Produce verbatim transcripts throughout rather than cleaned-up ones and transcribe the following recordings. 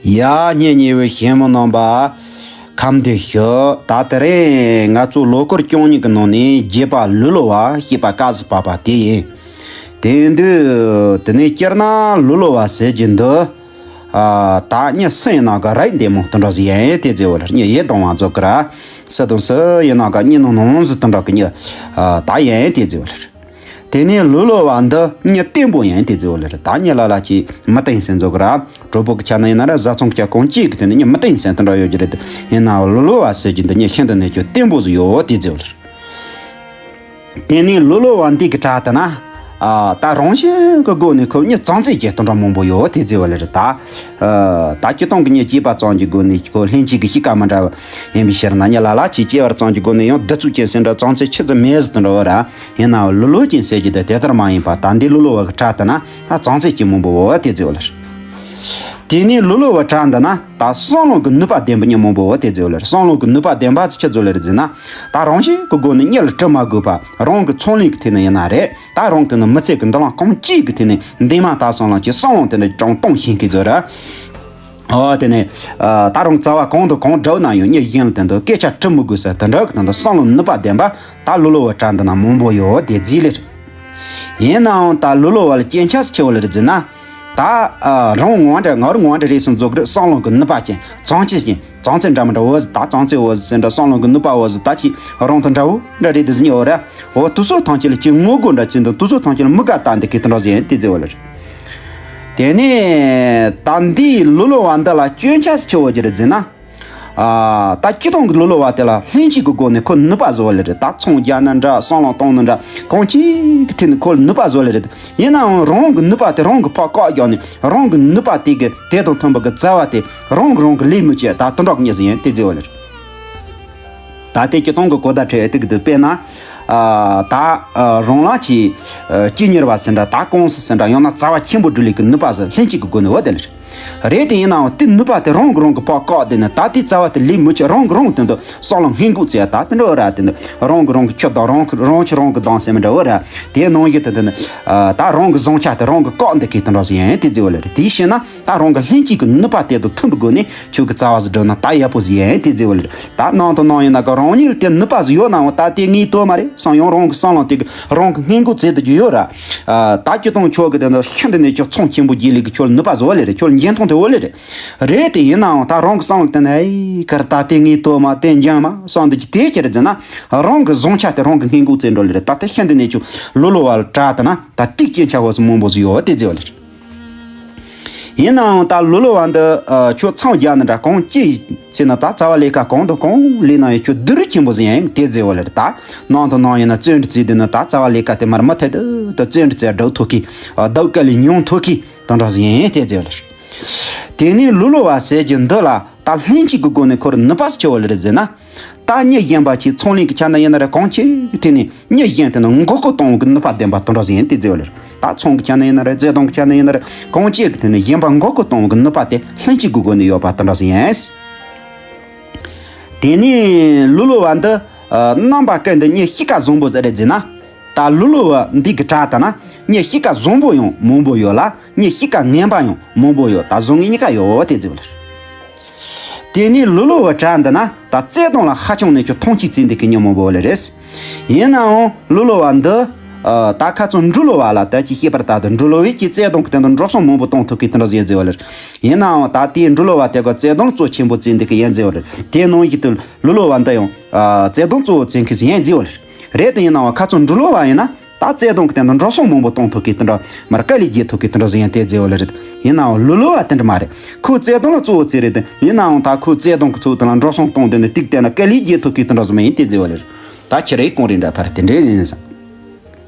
ཡ། ཉེ་ཉེ་བའི་གཞོན་མི་རྣམ་པ། ཁམས་བདེ་ཤོག་ད་དེ་རིང་ང་ཚོ་ལོ་འཁོར་བཅུ་གཉིས་ཀྱི་ནང་ནས་བརྒྱད་པ་ལུས་ལོ་བ་བྱེད་པ་སྐབས་སུ་བབས་པ་དེ་ཡིན། དེ་དུས་དེ་ནས་སྤྱིར་ན་ལུས་ལོ་བ་ཟེར་གྱི་འདུག་ཨ། ད་མྱི་སུ་ཡིན་ན་ག་རེ་བདེ་མོ་དེ་འདྲ་ཟིག་ཡིན་དེ་ཟེར་བ་ལ། མྱི་ཡིད་དུ་མ་འཇོག་གི་ར། སུ་དང་སུ་ཡིན་ན་ག་མྱི་ནང་ནང་ཟིག་དེ་འདྲ་གི་མྱི་ཨ་ད་ཡིན་དེ་ཟེར་བ་ལ། དེ་ནས་ལུས་ལོ་བ་འདི་མྱི་བརྟན་པོ་ཡིན་དེ་ཟེར་བ་ལ། ད་མྱི་ལ་ལ་ཅིག་མི་བརྟན་ཟེར་འཇོག་གི་ར། གྲོགས་པོ་གི་ཆ་ནས་ཡིན་ན་ར། བཟའ་ཚང་གི་ཆ་གང་ཅིག་གི་དེ་ནས་མྱི་མི་བརྟན་ཟེར་དེ་འདྲ་ཡོད་ཀྱི་རེད། ཡིན་ནའང་ལུས་ལོ་བ་ཟེར་གྱི་འདི་མྱི་ཤིན་ཏུ་ནས་ཀྱང་བརྟན་པོ་ཟིག་ཡོད་དེ་ཟེར་བ་ལ། དེ་ནས་ལུས་ལོ་བ་འདི་གི་གྲས་དེ་ན། ཨ། ད་རང་བཞིན་གྱི་སྒོ་ནས་ཁོ་མྱི་ཙང་ཙེ་གྱི་དེ་འདྲ་མང་པོ་ཡོད་དེ་ཟེར་བ་ལ་རེད་ད། ཨ། ད་སྤྱིར་བཏང་གི་མྱི་སྐྱེས་པ་ཙམ་གྱི་སྒོ་ནས་ཁོ་ལྷན་སྐྱེས་ཀྱི་གཤིས་ཀ་མི་འདྲ་བ་ཡིན་པའི་ཕྱིར་ན། མྱི་ལ་ལ་ཅིག་སྐྱེས་པ་ཙམ་གྱི་སྒོ་ནས་ཡང་བདུད་རྩི་ཅན་ཟེར་འདྲ་ཙང་ཙེ་ཆི་ཙམ་མེད་ཟེར་དེ་འདྲ་བ་ར། ཡིན་ནའང་ལུས་ལོ་ཅན་ཟེར་གྱི་དེ་དེ་ལྟར་མ་ཡིན་པ། ད་འདི་ལུས་ལོ་བ་གི་གྲས་དེ་ན་ད་ཙང་ཙེ་གྱི་མང་པོ་ཡོད་དེ་ཟེར་བ་ལ་རེད། དེ་ནས་ལུས་ལོ་བ་གྲས་འདི་ན་ད་བསམ་བློ་གི་ནུས་པ་ལྡན་པའི་མྱི་མང་པོ་ཡོད་དེ་ཟེར་བ་ལ་རེད། བསམ་བློ་གི་ནུས་པ་ལྡན་པ་ཅིག་ཆི་ཟིག་ལ་རེད་ཟེར་ན། ད་རང་བཞིན་གྱི་སྒོ་ནས་མྱི་ལ་དྲི་མ་དགོས་པ། རང་གི་ཚོར་ལས་ཀྱི་ཐད་ནས་ཡིན་ན་རེད། ད་རང་གི་ནི་མི་ཚེ་གི་འདུན་ལམ་གང་ཅིའི་ཐད་ནས་འདི་མ་ད་སོང་ལ་ཅིག་བསམ་བློ་དེ་འདྲ་ཅུང་གཏོང་ཤེས་མཁན་ཟིག་རེད། ཨོ། དེ་ནས་ཨ། ད་རུང་རྩ་བ་གང་དང་གང་འདྲ་ན་ཡང་མྱི་གཞན་ལ་དེ་འདྲ་སྐད་ཆ་དྲི་མི་དགོས་ཟེར་དེ་འདྲ་གི་དེ་འདྲ་བསམ་བློ་ནུས་པ་ལྡན་པ་ད་ལུས་ལོ་བ་གྲས་འདི་ན་མང་པོ་ཡོད་དེ་ཟེར་ལེ་རེད། ཡིན་ནའང་ད་ལུས་ལོ་བ་ལ་སྐྱོན་ཆ་ཆེ་བ་ལ་རེད་ཟེར་ན། ད་ཨ། རང་ངོ་འདྲ་ང་རང་ངོ་འདྲ་རེད་ཟེར་འཇོག་གི་རེད། བསམ་བློ་གི་ནུས་པ་ཅན། ཙང་ཙེ་ཅན། ཙང་ཙེ་འདྲ་མི་འདྲ་བོ་ཟིག་ད་ཙང་ཙེ་བོ་ཟིག་ཟེར་འདྲ། བསམ་བློ་གི་ནུས་པ་བོ་ཟིག་ད་ཅིག་རང་དང་འདྲ་བོ་འདྲ་རེད་དེ་ཟེར་ཉེ་བོ་ར། འོ། དུས་ཚོད་ཐམས་ཅད་ལ་ཅིག་ངུ་དགོས་འདྲ་ཅིག་འདུག་དུས་ཚོད་ཐམས་ཅད་ལ་མི་དགའ་ད་འདི་གི་དེ་འདྲ་ཟིག་ཡིན་དེ་ཟེར་བ་ལ་རེད། དེ་ནས་ད་འདིའི་ལུས་ལོ་བ་འདི་ལ་སྐྱོན་ཆ་ཆེ་བོ་ཅི་རེད་ཟེར་ན། ཨ། ད་སྤྱིར་བཏང་གི་ལུས་ལོ་བ་དེ་ལ་ལྷན་སྐྱེས་ཀྱི་སྒོ་ནས་ཁོ་ནུས་པ་བཟོ་བ་ལ་རེད། ད་ཚོང་རྒྱག་ན་འདྲ། བསམ་བློ་གཏོང་ན་འདྲ། གང་ཅིའི་ཐད་ནས་ཁོ་ལ་ནུས་པ་བཟོ་བ་ལ་རེད། ཡིན་ནའང་རང་གི་ནུས་པ་དེ་རང་གིས་ཕར་བཀག་བཞག་ནས། རང་གི་ནུས་པ་དེ་གི་དེ་དང་མཐུན་པ་གི་རྩ་བ་དེ་རང་གིས་རང་གི་ལས་མི་བྱེད་ད་དེ་འདྲ་གི་མྱི་ཟིག་ཡིན་དེ་ཟེར་བ་ལ་རེད། ད་དེ་སྤྱིར་བཏང་གི་གོ་བརྡ་འཕྲོད་དེ་གི་འདུག་དཔེར་ན། ཨ། ད་ཨ། རང་ལ་ཅིག་ཨ། སྐྱིད་གཉེར་བ་ཟེར་འདྲ། ད་ཀུང་སི་ཟེར་འདྲ། ཡང་ན་རྩ་བ་ཆེན་པོ་སྒྲུབ་ལས་ཀྱི་ནུས་པ་ཟིག་ལྷན་སྐྱེས་ཀྱི་སྒོ་ནས་ཡོད་དེ་ལ་རེད། རེད་དེ་ཡིན་ནའང་དེ་ནུས་པ་དེ་རང་གིས་རང་གིས་ཕར་བཀག་བསྡད་ནས། ད་དེ་རྩ་བ་དེ་ལས་མི་བྱེད། རང་གིས་རང་དོན་དུ་བསམ་བློ་སྔོན་འགོག་བྱེད་ཡ་ད་དེ་འདྲ་བོ་ར། དེ་འདྲ་རང་གིས་རང་གི་ཆུ་དང་། རང་གིས་རང་ཆུ་རང་གིས་དང་ཟེར་མི་འདྲ་བོ་ར། དེའི་ནང་བཞིན་དུ་དེ་ནི་ཨ། ད་རང་གི་བཟང་ཆ་དེ་རང་གིས་བཀག་འདི་གི་དེ་འདྲ་ཟིག་ཡིན་དེ་ཟེར་བ་ལ་རེད། དེའི་ཕྱིར་ན་ད་རང་གི་ལྷན་སྐྱེས་ཀྱི་ནུས་པ་དེ་དང་མཐུན་པའི་སྒོ་ནས་ཁྱོད་ཀྱིས་རྩ་བ་ཟིག་སྒྲུབ་ན་ད་ཡག་པོ་ཟིག་ཡིན་དེ་ཟེར་བ་ལ་རེད། ད་ནང་དང་ནང་ཡིན་ན་ག་རང་ཉིད་ལ་དེ་ནུས་པ་ཟིག་ཡོད་ནའང་། ད་དེ་ངས་ཐོབ་མ་རེད་བསམ་ཡང་རང་གི་བསམ་བློ་དེ་གིས་རང་གིས་སྔོན་འགོག་བྱེད་དུ་རྒྱུ་ཡོད་ར། ཨ། ད་སྤྱིར་བཏང་ཁྱོད་ཀྱིས་དེ་འདྲ་ཤིན་ཏུ་ནས་ཀྱང་ཚོང་ཆེན་པོ་རྒྱག་ལས་ཀྱི་ཁྱོད་ལ་ནུས་པ་ཟིག་ཡོད་ལེ་རེད། ཁྱོད་ལ་འཇོན་ཐང་དེ་ཡོད་ལེ་རེད། རེད་དེ་ཡིན་ནའང་ད་རང་གི་བསམ་བློ་དེ་ནི། ཨེ། གར་ད་དེ་ངས་ཐོབ་མ། དེ་འཇོན་མ་བསམ་འདི་ཀྱི་དེ་ཅི་རེད་ཟེར་ན། རང་གི་བཟང་ཆ་དེ་རང་གིས་སྔོན་འགོག་བྱེད་འགྲོ་ལེ་རེད། ད་དེ་ཤིན་ཏུ་ནས་ཀྱང་ལུས་ལོ་བ་ལ་གྲས་དེ་ན་ད་དེ་གི་སྐྱོན་ཆ་བོ་ཟིག་མང་པོ་ཟིག་ཡོད་དེ་ཟེར་བ་ལེ་རེད། ཡིན་ནའང་ད་ལུས་ལོ་བ་འདི་ཨ། ཁྱོད་ཚོང་རྒྱག་ན་འདྲ། གང་ཅི་བྱས་ན་ད་རྩ་བ་ལས་ཀ་གང་དང་གང་ལས་ན་ཡང་ཁྱོད་སྡུག་རུས་ཆེན་པོ་ཟིག་ཡིན་དེ་ཟེར་བ་ལེ་རེད། ད་ནང་དང་ནང་ཡིན་ན་བཙོན་འདྲ་བྱས་བསྡད་ན་ད་རྩ་བ་ལས་ཀ་དེ་མར་མུ་མཐུད་དུ་བཙོན་འདྲ་བྱས་སྡོད་ཐུབ་མཁན། ཨ། སྡུག་དཀའ་ལས་མྱོང་ཐུབ་མཁན་དེ་འདྲ་ཟིག་ཡིན་དེ་ཟེར་བ་ལེ་རེད། དེ་ནས་ལུས་ལོ་བ་ཟེར་རྒྱུ་འདི་ལ་ད་ལྷན་སྐྱེས་ཀྱི་སྒོ་ནས་ཁོ་རང་ནུས་པ་ཆེ་བ་ལ་རེད་ཟེར་ན། ད་མྱི་གཞན་པ་ཅིག་ཚོང་ལས་ཀྱི་ཆ་ནས་ཡིན་ན་རེད། གང་ཅིའི་ཐད་ནས་མྱི་གཞན་དེ་ནི་མགོ་སྐོར་གཏོང་བའི་ནུས་པ་ལྡན་པ་དེ་འདྲ་ཟིག་ཡིན་དེ་ཟེར་བ་ལ་རེད། ད་ཚོང་གི་ཆ་ནས་ཡིན་ན་རེད། བརྩེ་དུང་གི་ཆ་ནས་ཡིན་ན་རེད། གང་ཅིའི་ཐད་ནས་གཞན་པ་མགོ་སྐོར་གཏོང་བའི་ནུས་པ་དེ་ལྷན་སྐྱེས་ཀྱི་སྒོ་ནས་ཡོད་པ་དེ་འདྲ་ཟིག་ཡིན། དེ་ནས་ལུས་ལོ་བ་འདི་ཨ། རྣམ་པ་ཀུན་ཏུ་མྱི་གཤིས་ཀ་བཟང་པོ་ཟིག་རེད་ཟེར་ན། ད་ལུས་ལོ་བ་འདི་གི་གྲས་དེ་ན་མྱི་གཤིས་ཀ་བཟང་པོ་ཡང་མང་པོ་ཡོད་ལ། མྱི་གཤིས་ཀ་ངན་པ་ཡང་མང་པོ་ཡོད། ད་བཟང་ངན་གཉིས་ཀ་ཡོད་དེ་ཟེར་བ་ལེ་རེད། དེ་ནས་ལུས་ལོ་བ་གྲས་འདི་ན་ད་བརྩེ་དུང་ལ་ཧ་ཅང་ནས་ཀྱང་མཐོང་ཆེན་བྱེད་འདི་གི་མྱི་མང་པོ་ལེ་རེད། ཡིན་ནའང་ལུས་ལོ་བ་འདི་ཨ། ད་ཁ་སང་འབྲུག་ལོ་བ་ལ་ད་ཅིག་བཤད་པར་ལྟར་དུ་འབྲུག་ལོ་བས་ཀྱི་བརྩེ་དུང་གི་སྟེང་དུ་འགྲོ་སོང་མང་པོ་གཏོང་ཐུབ་མཁན་དེ་འདྲ་ཟིག་ཡིན་ཟེར་བ་ལེ་རེད། ཡིན་ནའང་ད་དེའི་འབྲུག་ལོ་བ་དེ་ག་བརྩེ་དུང་གཙོ་ཆེན་པོ་བྱེད་འདི་གི་ཡིན་ཟེར་བ་ལེ་རེད། དེ་ནང་བཞིན་དུ་ལུས་ལོ་བ་འདི་ཡང་ཨ། བརྩེ་དུང་གཙོ་བོ་བྱེད་མཁན་ཞིག་ཡིན་ཟེར་བ་ལེ་རེད། རེད་དེ་ཡིན་ནའང་ཁ་སང་འབྲུག་ལོ་བ་ཡིན་ན། ད་བརྩེ་དུང་གི་སྟེང་དུ་འགྲོ་སོང་མང་པོ་གཏོང་ཐུབ་མཁན་དེ་འདྲ། མར་དཀའ་ལས་རྒྱག་ཐུབ་མཁན་དེ་འདྲ་ཟིག་ཡིན་དེ་ཟེར་བ་ལེ་རེད། ཡིན་ནའང་ལུས་ལོ་བ་དེ་འདྲ་མ་རེད། ཁོས་བརྩེ་དུང་ལ་གཙོ་བོ་བྱས་རེད་དེ། ཡིན་ནའང་ད་ཁོས་བརྩེ་དུང་གི་ཚུལ་དེ་ལ་འགྲོ་སོང་གཏོང་དེ་ནི་ཏིག་བལྟས་ན་དཀའ་ལས་རྒྱག་ཐུབ་མཁན་དེ་འདྲ་ཟིག་མ་ཡིན་དེ་ཟེར་བ་ལེ་རེད། ད་ཁྱེད་རེ་གོང་རེ་འདྲ་ཕར་དེ་འདྲ་ཡིན་ས།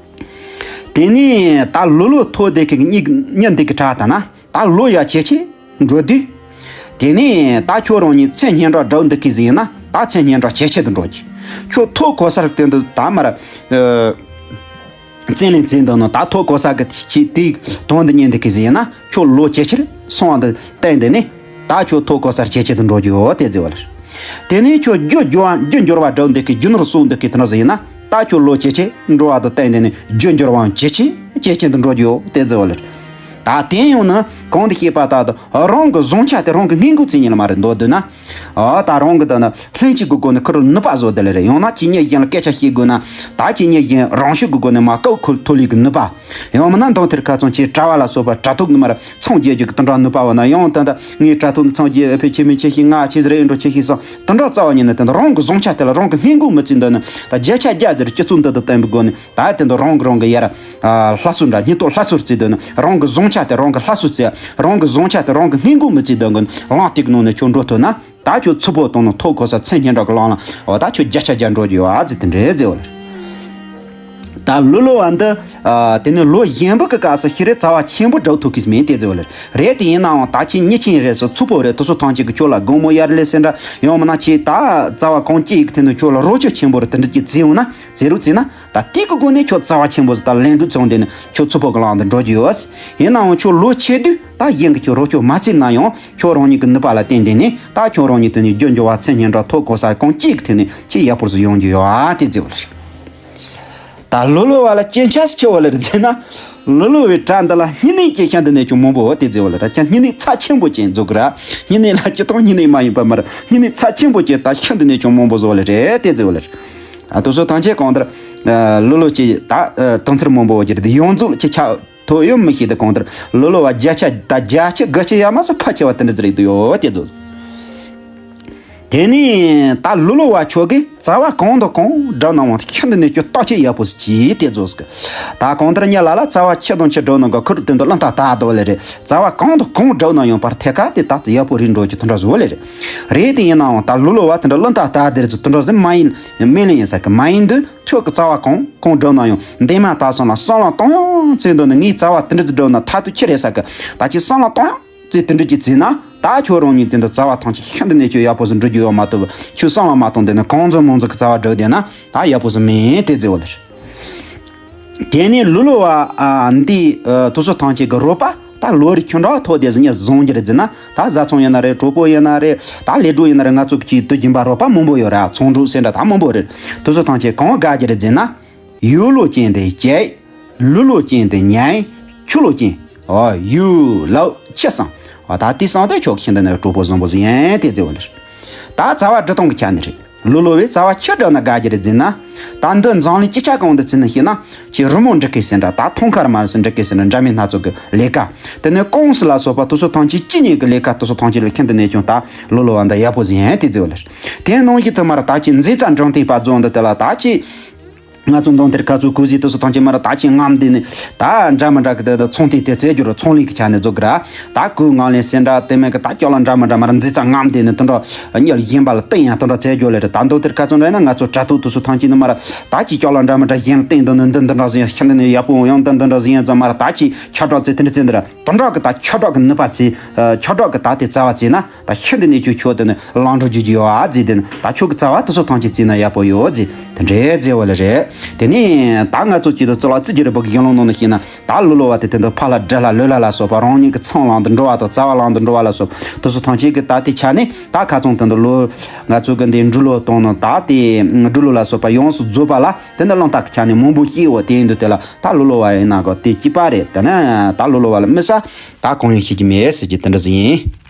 དེ་ནས་ད་ལུས་ལོ་ཐོག་དེ་གི་མྱི་མྱི་འདི་གི་གྲས་དེ་ན། ད་ལོ་ཡར་ཇེ་ཆེ་འགྲོ་དུས། དེ་ནས་ད་ཁྱོད་རང་ཉིད་མཚན་སྙན་གྲགས་འགྲོ་འདི་གི་ཟིག་ཡིན་ན། ད་མཚན་སྙན་གྲགས་ཇེ་ཆེ་དུ་འགྲོ་གི། ཁྱོད་ཐོག་གོ་སར་དེ་འདི་ད་མར་ཨ། བཙན་ལས་བཙན་དང་ནི་ད་ཐོག་གོ་ས་གི་ཆེ་དེའི་དོན་དུ་ཉན་འདི་གི་ཟིག་ཡིན་ན། ཁྱོད་ལོ་ཇེ་ཆེར་སོང་བ་འདི་བསྟན་དེ་ནས། ད་ཁྱོད་ཐོག་གོ་སར་ཇེ་ཆེ་དུ་འགྲོ་རྒྱུ་ཡོད་དེ་ཟེར་བ་ལེ་རེད། དེ་ནས་ཁྱོད་རྒྱུ་རྒྱུ་བ་རྒྱུ་འབྱོར་བ་འགྲོ་འདི་གི་རྒྱུ་ནོར་སོང་འདི་གི་དེ་འདྲ་ཟིག་ཡིན་ན། ད་ཁྱོད་ལོ་ཇེ་ཆེ་འགྲོ་བ་དང་བསྟན་དེ་ནས་རྒྱུ་འབྱོར་བའང་ཇེ་ཆེ་ཇེ་ཆེ་དུ་འགྲོ་རྒྱུ་ཡོད་དེ་ཟེར་བ་ལེ་རེད། ད་དེ་ཡང་ན་གང་དུ་ཤེས་པ་ལྟར་དུ་རང་གི་བཟང་ཆ་དེ་རང་གི་སྔས་མགོ་རྩིས་ཉིད་ལ་མ་རེད་འདོད་འདུག་ན། ཨ་ད་རང་གི་ད་ན་ལྷན་སྐྱེས་ཀྱི་སྒོ་ནས་ཁུར་ནུས་པ་བཟོ་དེ་ལ་རེད། ཡང་ན་ཁྱེད་ཉིད་གཞན་ལ་སྐད་ཆ་བཤད་དགོས་ན་ད་ཁྱེད་ཉིད་གཞན་རང་ཤུགས་ཀྱི་སྒོ་ནས་མ་ཀའུ་ཁུལ་ཐོ་ལི་གི་ནུས་པ། ཡང་མིན་ན་མདུང་ཐེར་ཁ་ཚང་ཆེ་གྲྭ་བ་ལ་སོགས་པ་དྲ་ཐོག་ནས་མར་ཚོང་རྒྱག་རྒྱུ་གི་དུད་འགྲོ་ནུས་པ་བ་ན་ཡང་ད་ད་ངའི་དྲ་ཐོག་ནས་ཚོང་རྒྱག་ཨ་ཕི་ཆེ་མི་ཆེ་ཤི་ང་ཆེ་ཟེར་ཨེ་འགྲོ་ཆེ་ཤི་སོང་དུད་འགྲོ་རྩ་བ་ཉིད་ནས་ད་ད་རང་གི་བཟང་ཆ་དེ་ལ་རང་གི་སྔས་མགོ་མི་རྩིས་འདོད་ན་ད་བརྒྱ་ཆ་བརྒྱ་ཟེར་སྤྱི་ཚོགས་འདི་དང་བསྟན་པའི་སྒོ་ནས། ད་དེ་འདྲ་རང་གི་རང་གི་ཡར་ཨ་ལྷ་སུ་འདྲ་སྙིང་སྟོབས་ལྷ་སུར་བརྩིས་འདོད་ན་རང་གི་བཟང་ཆ་དེ་རང་གི་ལྷ་སུ་བརྩི། རང་གི་བཟང་ཆ་དེ་རང་གི་སྔས་མགོ་མི་བརྩིས་འདོད་གི་ལངས་ཏིག་ནང་ནས་ཁྱོད་འགྲོ་ཐུབ་ན་ད་ཁྱོད་ཚུར་ཕོ་གཏོང་ནས་ཐོག་གོ་ས་མཚན་སྙན་གྲགས་ཀྱི་ལང་ལ་འོ་ད་ཁྱོད་བརྒྱ་ཆ་བརྒྱ་འགྲོ་རྒྱུ་ཡོད་ཨ་ཙི་དེ་འདྲའི་རྫི་བ་ལ། ད་ལོ་ལོ་བ་འདི་ཨ་དེ་ནས་ལོ་གཞོན་པ་གི་སྐབས་སུ་ཤི་རེ་རྩ་བ་ཆེན་པོ་འགྲོ་ཐུབ་ཀྱི་མིན་དེ་རྫི་བ་ལ་རེད། དེ་ཡིན་ནའང་ད་ཁྱེད་ཉི་ཆེན་རེད་སོ་ཚུར་ཕོ་རེད་དུ་སོ་ཐང་ཅིག་གི་ཁྱོད་ལ་དགོང་མོ་ཡར་ལས་སེ་འདྲ་ཡང་མིན་ན་ཁྱེད་ད་རྩ་བ་གང་སྐྱེས་ཀྱི་དེ་ནས་ཁྱོད་ལ་རོགས་སྐྱོར་ཆེན་པོ་རེད་དེ་འདྲ་ཅིག་བརྩི་འོང་ན་བརྩི་རུ་བརྩིས་ན། ད་དེ་གི་སྒོ་ནས་ཁྱོད་རྩ་བ་ཆེན་པོ་ཟིག་ད་ལན་གྲུ་ཚང་དེ་ནས་ཁྱོད་ཚུར་ཕོ་གི་ལང་དུ་འགྲོ་རྒྱུ་ཡོད། ཡིན་ནའང་ཁྱོད་ལོ་ཆེ་དུས་ད་གཞན་གྱི་ཁྱོད་རོགས་སྐྱོར་མ་བརྩིས་ན་ཡང་ཁྱོད་རང་ཉིད་ཀྱི་ནུས་པ་ལ་བརྟེན་ཏེ་ནས་ད་ཁྱོད་རང་ཉིད་དེ་ནས་རྒྱུ་འབྱོར་བ་མཚན་སྙན་གྲགས་ཐོབ་གོ་ས་གང་སྐྱེས་ཀྱི་དེ་ནས་ཁྱེད་ཡག་པོ་ཟིག་ཡོང་རྒྱུ་ཡོད་ཨ་དེ་རྫི་བ་ལ་རེད། ད་ལོ་ལོ་བ་ལ་སྐྱེ་ཆ་སི་ཆེ་བ་ལ་རྫི་ན། ལོ་ལོ་བའི་གྲྭ་འདི་ལ་སྨྱུང་གནས་ཀྱི་ཤིན་ཏུ་ནས་ཀྱང་མང་པོ་དེ་རྫི་བ་ལ་ར་ཁྱེད་སྨྱུང་གནས་ཚབས་ཆེན་པོ་ཅན་འཛུགས་གི་ར། སྨྱུང་གནས་ལ་སྤྱི་དང་སྨྱུང་གནས་མ་ཡིན་པ་མ་ར་སྨྱུང་གནས་ཚབས་ཆེན་པོ་ཅན་ད་ཤིན་ཏུ་ནས་ཀྱང་མང་པོ་བཟོ་བ་ལ་རེད་དེ་རྫི་བ་ལ་ར། ཨ་དུ་སོ་ཐང་ཆེ་གང་ལྟར་ལོ་ལོ་ཅི་ད་དུང་ཚེར་མང་པོ་བ་ཅི་རེད་ཡོངས་རྫོགས་ལ་ཅི་ཆ་ཐོ་ཡོད་མི་ཤེས་དེ་གང་ལྟར་ལོ་ལོ་བ་བརྒྱ་ཆ་ད་བརྒྱ་ཆ་དགུ་ཆ་ཡ་མ་སོ་ཕ་ཆེ་བ་དེ་འདྲ་ཟེར་རེད་དུ་ཡོད་དེ་ཚོ། དེ་ནས་ད་ལོ་ལོ་བ་ཆོ་གི་རྩ་བ་གང་དང་གང་སྒྲུབ་ན་ཡང་ཤིན་ཏུ་ནས་ཀྱི་རྟགས་ཆེ་ཡག་པོ་ཞིག་གྱིས་དེ་ཚོ་ཟིག་ད་གང་ལྟར་ཉ་ལ་ལ་རྩ་བ་ཆེ་དང་ཆེ་སྒྲུབ་ན་ག་ཁུར་དེ་འདྲ་བློ་ཐག་ད་དོ་ལེ་རེད། རྩ་བ་གང་དང་གང་སྒྲུབ་ན་ཡང་པར་ཐད་ཀ་དེ་ད་ཡག་པོ་རིག་འགྲོ་གི་དེ་འདྲ་བཟོ་ལེ་རེད། རེད་དེ་ཡིན་ནའང་ད་ལོ་ལོ་བ་དེ་འདྲ་བློ་ཐག་ད་དེ་རེད་ཚོ་དེ་འདྲ་ཟིག་མ་ཡིན་མེད་ལེ་ཡིན་ས་གི་མ་ཡིན་དུས། ཁྱོད་ཀྱི་རྩ་བ་གང་གང་སྒྲུབ་ན་ཡང་འདས་མ་ད་སོང་ལ་བསམ་བློ་གཏོང་ཡང་བརྩེ་འདོད་ནི་ངའི་རྩ་བ་དེ་འདྲ་ཅིག་སྒྲུབ་ན་ཐ་དུ་ཁྱི་རེད་ས་གི་ད་ཅི་བསམ་བློ་གཏོང་ཡང་བརྩེ་དེ་འདྲ་ཅིག་བརྩིས་ན་ད་ཁྱོད་རང་ཉིད་དེ་འདྲ་རྩ་བ་ཐང་ཆད་ཤིན་ཏུ་ནས་ཁྱོད་ཡག་པོ་ཟིག་འགྲུབ་རྒྱུ་ཡོད་མ་གཏོགས་ཁྱོད་བསམ་བློ་མ་གཏོང་དེ་ནི་གང་ཚོད་མང་ཚོད་ཀྱི་རྩ་བ་སྒྲུབ་བསྡད་ན་ད་ཡག་པོ་ཟིག་མིན་དེ་རྫི་བ་ལ་རེད། དེ་ནས་ལུ་ལུ་བ་ཨ་འདི་ཨ་དུ་སོ་ཐང་ཆད་ཀྱི་རོགས་པ། ད་ལོ་རེ་ཁྱོད་འདྲ་ཐོག་དེ་ཟིན་ཉ་བཟུང་རྒྱུ་རེད་ཟེར་ན་ད་བཟའ་ཚང་ཡིན་ན་རེད། གྲོགས་པོ་ཡིན་ན་རེད། ད་ལས་གྲོགས་ཡིན་ན་རེད། ང་ཚོ་གི་ཅིག་དུ་སྦྱིན་པ་རོགས་པ་མང་པོ་ཡོད་ར། ཚོང་གྲོགས་ཟེར་འདྲ་ད་མང་པོ་རེད། དེ་ཚོ་ཐམས་ཅད་གང་དགའ་རྒྱུ་རེད་ཟེར་ན། ཡུལ་ལོ་ཅན་དེ་བྱས། ལུ་ལོ་ཅན་དེ་ཉན། ཆུ་ལོ་ཅན། ཨོ་ཡུལ་ལོ་ཆུ་སང་། ཨོ་ད་དེ་སང་དེ་ཁྱོད་ཤིན་ཏུ་ནས་གྲོགས་པོ་བཟང་པོ་ཟིག་ཡིན་དེ་ཟེར་བ་ལེར། ད་རྩ་བ་འབྲི་སྟངས་ཀྱི་ཆ་ནས་རེད། ལོ་ལོ་བས་རྩ་བ་ཆུ་འབྲི་ན་དགའ་རྒྱུ་རེད་ཟེར་ན། ད་འདི་འཛམ་གླིང་སྤྱི་ཆ་གང་དུ་ཚུད་ན་ཤེས་ན། ཅི་རི་མོ་འབྲི་མཁན་ཟེར་འདྲ་ད་ཐང་ཁར་མ་ཟེར་འབྲི་མཁན་ཟེར་འདྲ་འདྲ་མིན་སྣ་ཚོགས་ཀྱི་ལས་ཀ། དེ་ནས་ཀོང་སི་ལ་སོགས་པ་དེ་ཚོ་ཐམས་ཅད་ཅི་ཉིད་ཀྱི་ལས་ཀ་དེ་ཚོ་ཐམས་ཅད་ལ་ཁྱིམ་དུ་གནས་ཀྱང་ད་ལོ་ལོ་བ་འདི་ཡག་པོ་ཟིག་ཡིན་དེ་ཟེར་བ་ལེར། དེ་ནང་བཞིན་དུ་མར་ད་ཅི་མཛེས་རྩལ་འགྲེམས་སྟོན་པ་རྫོང་འདི་དེ་ལ་ད་ཅི། ང་ཚོ་མདུང་དེར་ཁ་ཚུགས་ཁུ་སི་དེ་ཚོ་ཐམས་ཅད་མར་ད་ཅི་རྔམ་དེ་ནི་ད་འདྲ་མི་འདྲ་གི་དེ་ཚོང་དེ་དེ་རྩེ་རྒྱུ་རུ་ཚོང་ལས་ཀྱི་ཆ་ནས་རྫོགས་གི་ར། ད་ཁུ་ངང་ལས་སེ་འདྲ་དེ་མེད་གི་ད་ཅོག་ལ་འདྲ་མི་འདྲ་མར་མཛེས་རྩལ་རྔམ་དེ་ནི་དེ་འདྲ་གཉེར་བཞིན་པ་ལ་བསྟན་ཡང་དེ་འདྲ་རྩེ་རྒྱུ་ལེར། ད་མདུང་དེར་ཁ་ཚུགས་འདྲ་ན་ང་ཚོ་དྲ་ཐོག་དེ་ཚོ་ཐམས་ཅད་ནི་མར་ད་ཅི་ཅོག་ལ་འདྲ་མི་འདྲ་གཞན་ལ་བསྟན་དུ་ནི་འདི་འདི་འདྲ་ཟིན་ཤིན་ཏུ་ནི་ཡག་པོ་ཡང་འདི་འདི་འདྲ་ཟིན་ཙམ་མར་ད་ཅི་ཆོས་གྲོགས་ཚེ་དེ་འདྲ་ཚེ་འདི་ར་དེ་འདྲ་གི་ད་ཆོས་གྲོགས་གི་ནུས་པ་ཚེ་ཆོས་གྲོགས་གི་ད་དེ་རྩ་བ་ཚེ་ན། ད་ཤིན་ཏུ་ནས་ཁྱོད་ཁྱོད་དེ་ནི་ལང་འགྲོ་རྒྱུ་རྒྱུ་ཡོད་ཨ་ཟེར་དེ་ནི་ད་ཁྱོད་ཀྱི་རྩ་བ་དེ་ཚོ་ཐམས་ཅད་བརྩིས་ན་ཡག་པོ་ཡོད་ཟེར་དེ་འདྲའི་ཟེར་བ་ལ་རེད། དེ་ནས་ད་ང་ཚོ་སྐྱིད་དུ་ཚོ་ལ་ཙི་རྒྱུ་རེ་བག་གཞན་ལོང་ནང་ན་ཤེས་ན་ད་ལུ་ལོ་བ་དེ་དེ་འདི་ཕ་ལ་དགྲ་ལ་ལོ་ལ་ལ་སོགས་པ་རང་ཉིད་ཀྱི་ཚང་ལང་དུ་འགྲོ་བ་དང་རྩ་བ་ལང་དུ་འགྲོ་བ་ལ་སོགས་དེ་ཚོ་ཐམས་ཅད་ཀྱི་ད་དེ་ཆ་ནས་ད་ཁ་ཚང་དེ་འདི་ལོ་ང་ཚོ་གི་འདི་འབྲུ་ལོ་གཏོང་ནི་ད་དེ་འབྲུ་ལོ་ལ་སོགས་པ་ཡོངས་སུ་རྫོགས་པ་ལ་དེ་འདི་ལོང་ལྟ་གི་ཆ་ནས་མང་པོ་ཤེས་བ་དེ་ཡིན་དུས་དེ་ལ་ད་ལུ་ལོ་བ་ཡིན་ན་གོ་དེ་གཅིག་པ་རེད། དེ་ནས་ད་ལུ་ལོ་བ་ལ་མི་ས། ད་གང་ཡང་ཤེས་ཀྱི་མེད་ཟེར་གྱི་དེ་འདྲ་ཟིག་ཡིན།